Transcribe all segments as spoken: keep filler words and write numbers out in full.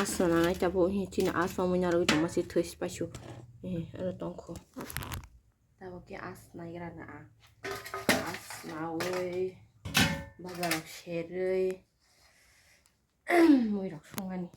Swnanai tabuk hi chini a chongmani narwgwi tongma se thwi sipaisuk. Eh, oro tongkho. Tabuk khe a swnaigra na a. A swnaui bazarok serwi muirok songani.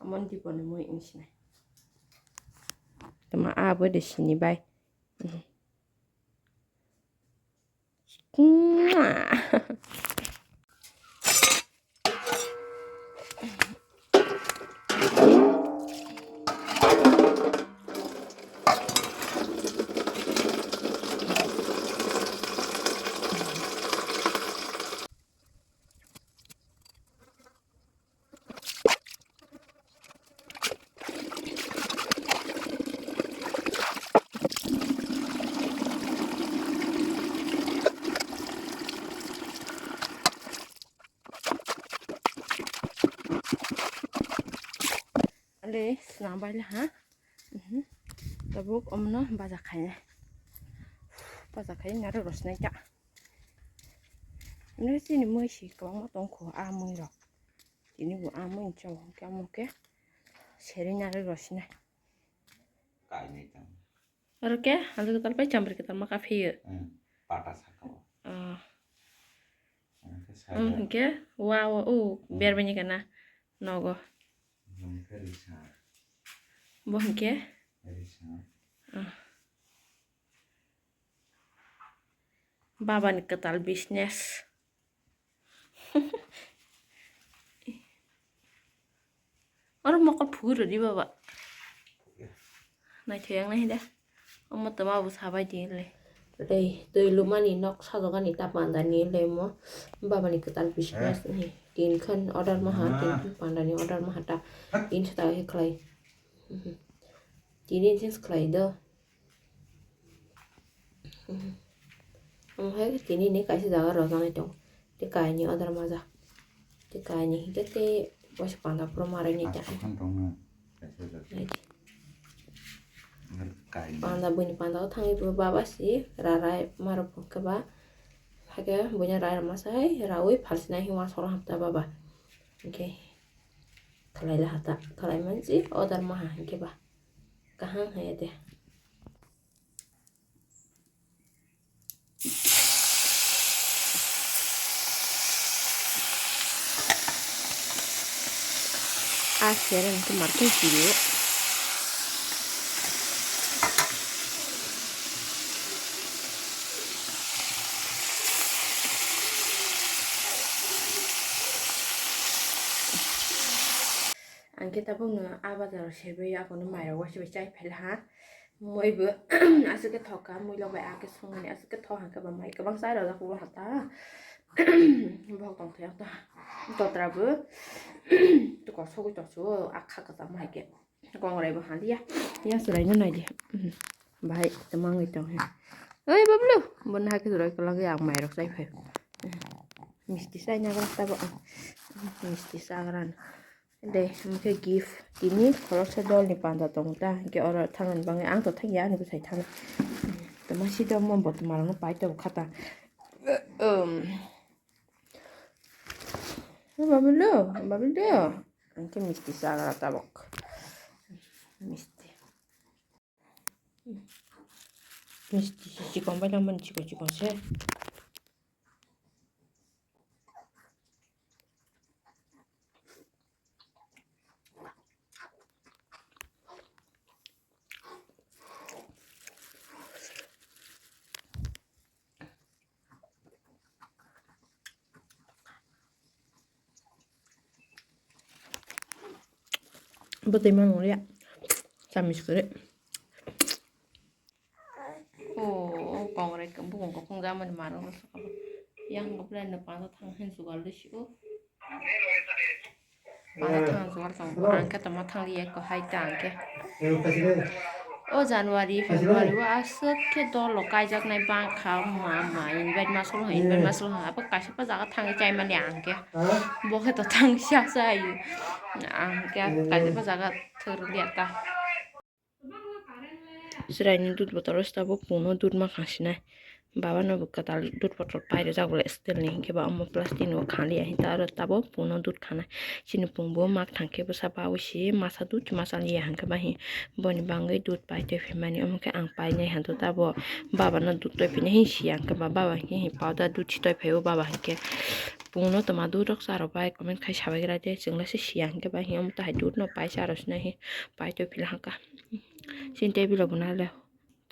Amon diboni mui wng sinai. Tama a bo de sini bai. Ale swnam bai le ha. Mhm. Tabuk omno baja khainai. Baja khai narwg rw sinai ta. Nini chini mui si kwbangma tongkho a mui rok. Tini bo a mui chao hwnkhe amo khe seri narwg rw sinai. Kainai tang. Oro khe, hwnjak kwtal pai chamri kwtal ma kaphiyo. Hmm, pata saka o. Oh. Hwnkhe saka. Hmm, hwnkhe, wa, wa, o, hmm, berbaini kana nogo. Hwnkhe risa. Bo hwnkhe? Risa. Oh. Babani kwtal business. Oro mokol phugwi rwdi baba. Naithok yang nai de. Omo toma bo sabai di le. Tei twi lumani nok sajokani ta panda ni le mo. Babani kwtal business ni. Tin khan order maha, tin khan panda ni order maha ta. Tin sata he khlai. Tini change khlai do. Omo hai tini ni kaisa jaga rwjaknai tongo. Tei kainwi order majak. Tei kainwi hinkhe tei waisa panda phuru ma rwini ta. Aswk khan tongna kaisa jaga. Nai di. Omo kainwi. Panda buini panda o thangwi bo baba si rarai ma rwphang khe ba. Hakhe buini rai rwma sai raui phalsinai hinwi uansukna hamta baba. Hinkhe khlai la hata khlai mansi order maha hinkhe ba. Kaham hai de. A seren ke martung sini. Ang khe tabuk no a bazar o sebwi abono mairok waisa bai chai phela ha. Moi bo aswk khe thok kha, moi lok bai a khe songmani aswk khe thok hwnkhe ba mai kwbang chai rwjak bo hata. Bohok tong thai ta. Totra bo. Tukok sogwi tong su o, a kha kwcham hai khe. Kongrai bo haliya. Ya chwrai no nai di. Bahai twmangwi tong he. Oi Bablu, bo naha khe chwrai kwlangwi ang mairok chai phai. Misti chai nagra tabo ang. Misti chagra no. De, hwnkhe gift tini khoroksa dolni panda tongo ta, hwnkhe oro thangna bagwi ang to thangya ani bwsai thangna. Tamo sida mo bo tongmarokno pai tongo khata. Um. Babulo, babulo. Hwnkhe misti chagra tabok. Misti. Misti chikon bai tongmani chikon chikon se. Bwtwi ma nung ya. Chamis kwrwi. O, o kongrai bukung kuphung jamani mano. Yang koplai no pano thang hin sugal de si o. Pano thang sugal tong. Ang khe tamo thang liya ko hai ta ang khe. O January, February o aswk khe dolo kaijaknai bang kha ma ma invite ma solo invite ma solo abo kaisa pa jaga thangwi chai mani ang khe. Bo khe to thang sia sa ayu. Ang khe kaisa pa jaga thwrwk liya ta. Chwraini dud bottle o se tabuk puno dud ma khang sinai. Baba no bo kwtal dud bottle pai rijak bole steel ni, hinkhe ba omo plastic ni bo khaliya, hinta aro tabuk puno dud khanai. Chini pung bo mak thang khe bwsa bawi si masa dud masa liya, hinkhe ba hi boni bangwi dud pai toi phaimani, omo khe ang painai hanto tabuk baba no dud toi phainai hin siya, hinkhe ba baba hinkhe hi powder dud si toi phaio baba hinkhe. Pungno toma dud rok cha rw bai comment khai sabai gra de, chwng le se siya, hinkhe ba hi omo tahai dud no pai cha rw sinai hi pai toi phila haka. Chini table bo na le.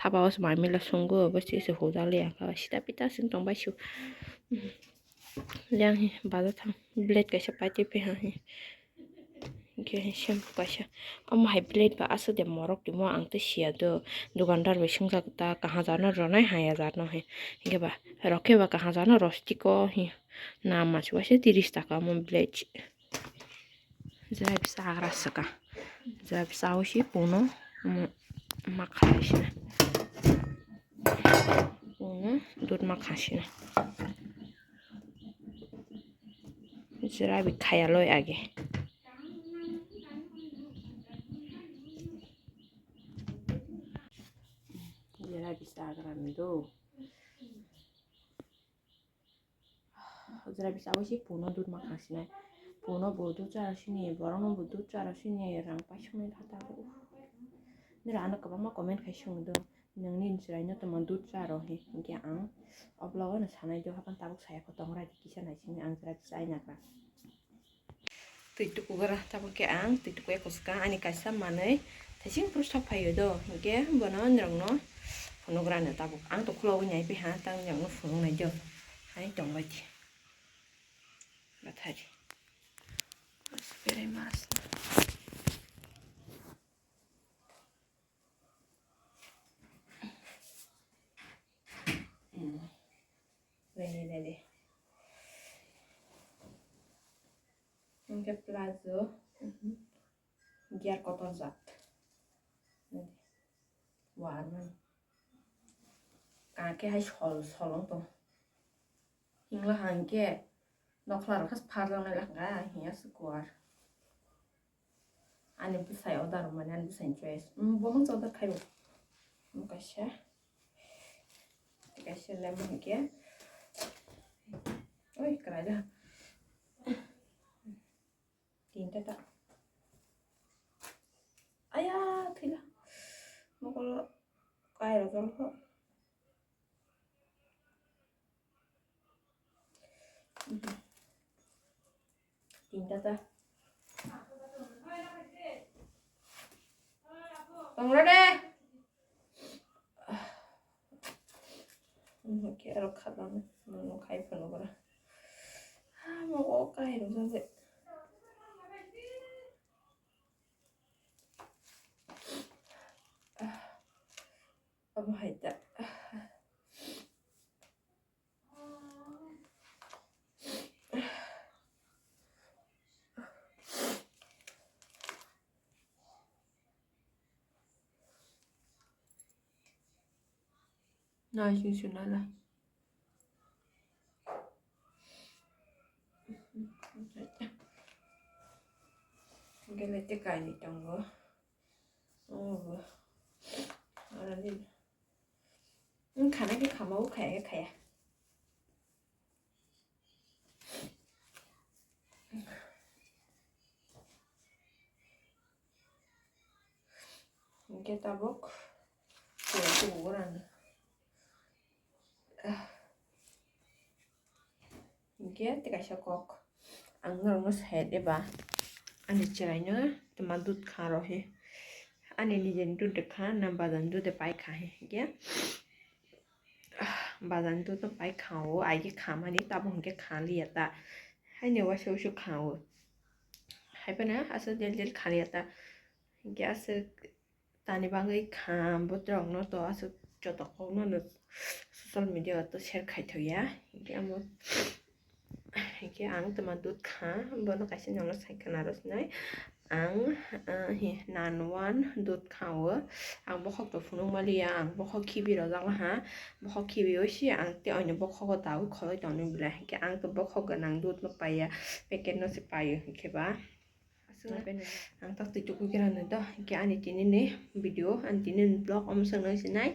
Thapa o se mai mila sungo, bo se se hojak le ang kha, sita pita sing tong bai su. Liang he, bazar thang, blade kaisa pai tei phi ha he. Hingke he shampoo kaisa. Omo hai blade ba aswk de morok tongmo ang tei sia do. Dukandar bai swngjak ta, kaham jano ronai haya jano he. Hingke ba, rok khe ba kaham jano rostiko he. Nam masi waisa tiris taka omo blade. Jai bisa agra saka. Jai bisa ausi puno, um, makha sina. Puno dud makha sina. Jera bi khaya loi age. Jera bisa agra mi do. Hojra bisa abo si puno dud ma khang sinai. Puno bo dud chara sini, borok no bo dud chara sini, rang paisok nai kha tabuk. Nira ano kwbangma comment khai sung do. Nangni chwrai no tongma dud charo he. Hinkhe ang o vlog o no sanai do, hapan tabuk saya kho tongra di kisa nai sini ang jra bisa ai nagra. Twi tukugra, tabuk khe ang twi tukuya kwchwkang ani kaisa manwi thaising phuru sok phaio do, hinkhe bono nirokno phunugrano tabuk. Ang to khulogwi naipiha, tang nirokno phunuknai do, hai tongbai di. Bathari. Mas berai mas. Hmm. Ready, ready. Hingke plazo, mhm, gear kotor jat. Ready. Warman. Kake hai sol, solong tong. Hingla hangke nokla rok has pharjak nai lakha, hiya se kuar. Ani bwsai order rwmani, ani bwsaini choice. Um, bo mungsa order khaibo. Um, kaisa. Kaisa lemon hinkhe. Oi, kwraila. Tinta ta. Aya, thwila. Mokolo kairo jol kho. Tinta ta. Tongra de. Omo khe aro khatang, omo khai phano bwrang. Ha, omo o kairo jagwi. Omo hai ta. Nai sing suna la. Gele te kaini tongo. Oh. Arani. Wng khana khe khama, wng khaya khe khaya. Hingke tabuk, tabuk rano. Hingke tei kaisa kok ang norokno side eba ani chwraino twma dud kha rw he, ani nijeni dud de kha na bazar ni dud de pai kha he, hingke bazar ni dud no pai kha o, ai khe kha mani tabuk hingke kha liya ta, haino waisa waisa kha o, hai phano aswk del del kha liya ta, hingke aswk. Tani bagwi kham botrok no to aswk joto kok no no social media o to share khai thok ya. Hinkhe amo, hinkhe ang twma dud kha, bono kaisa nokno sai khna rw sinai. Ang, ah, hi, nan one dud kha o. Ang bokhok to phunuk maliya, ang bokhok khibi rwjak ha. Bokhok khibi o si ang tei oino bokhok o dawi kholoi tongni belai. Hinkhe ang to bokhok gwnang dud no paiya, packet no se paio hinkhe ba. Aswk ang tak twi tuku khe rwnai do, hinkhe ani tini ni video, ani tini ni vlog omo swk nang sinai.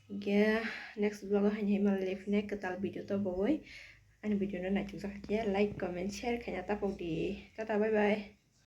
Hingke next vlog o haini hai malai phine kwtal video to bogoi. Ani video no naitukjak khe like, comment, share khaina tapok di. Tata, bye bye.